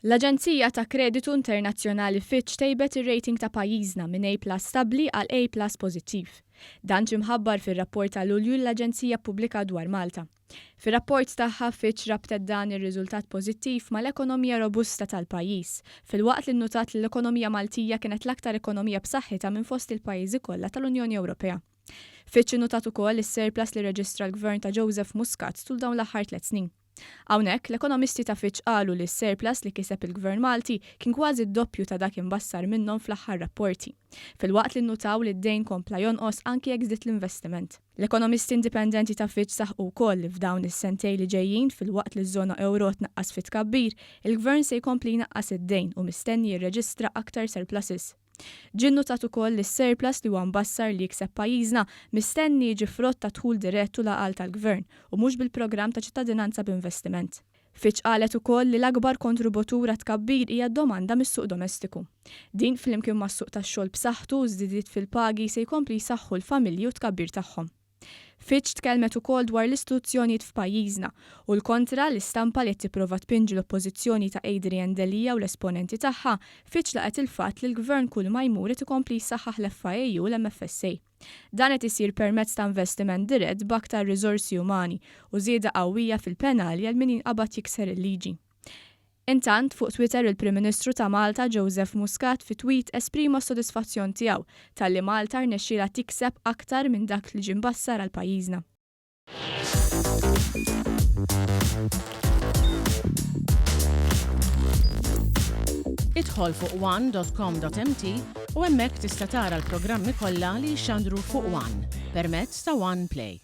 L-aġenzija ta' kreditu internazzjonali Fitch tejbet ir-rating ta' pajjiżna minn A plus stabbli għal A plus pożittiv. Dan ġie mħabbar fir-rapport ta' Lulju li l-aġenzija ppubblikat dwar Malta. Fir-rapport tagħha, Fitch rabtet dan ir-riżultat pożittiv mal-ekonomija robusta tal-pajjiż, filwaqt li nnutat li l-ekonomija Maltija kienet l-aktar ekonomija b'saħħitha minn fost il-pajjiżi kollha tal-Unjoni Ewropea. Fitch innutat ukoll is-surplus li rreġistra l-Gvern ta' Joseph Muscat tul dawn l-aħħar tlett snin. Hawnhekk, l-ekonomisti ta' Fitch qalu li s-surplus li kiseb il-Gvern Malti kien kważi d-doppju ta' dak imbassar minnhom fl-aħħar rapporti, filwaqt li nnutaw li d-dejn kompla jonqos anki jekk żdied l-investiment. L-ekonomisti indipendenti ta' Fitch saħqu wkoll li f'dawn is-sentejn li ġejjin, filwaqt li ż-żona ewro tnaqqas fit-tkabbir, il-Gvern se jkompli jnaqqas id-dejn u mistenni jirreġistra aktar surpluses. Ġie nnutat ukoll li s-surplus li huwa mbassar li jikseb pajjiżna mistenni jiġi frott tad-dħul dirett u l-għaqal tal-Gvern u mhux bil-programm ta' ċittadinanza b'investiment. Fitch qalet ukoll li l-akbar kontributur għat-tkabbir hija d-domanda mis-suq domestiku. Din flimkien mas-suq tax-xogħol b'saħħtu u żdidiet fil-pagi se jkompli jsaħħu l-familji u t-tkabbir tagħhom. Fitch tkellmet ukoll dwar l-istituzzjonijiet f'pajjiżna u l-kontra l-istampa li qed tipprova tpinġi l-Oppożizzjoni ta' Adrian Delia u l-esponenti tagħha, Fitch laqgħet il-fatt li l-Gvern kull ma jmur qed ikompli jsaħħaħ l-FIAU u l-MFSA. Dan qed isir permezz ta' investiment dirett b'aktar riżorsi umani u żieda qawwija fil-penali għal min jinqabad jikser il-liġi. Intant, fuq Twitter il-Prim Ministru ta' Malta Joseph Muscat fi tweet esprima s-sodisfazzjon tiegħu talli Malta rnexxielha tikseb aktar minn dak li ġie mbassar għal pajjiżna. Idħol fuq one dot com dot mt u hemmhekk tista' tara l-programmi kollha li jixxandru fuq one permezz ta' One Play.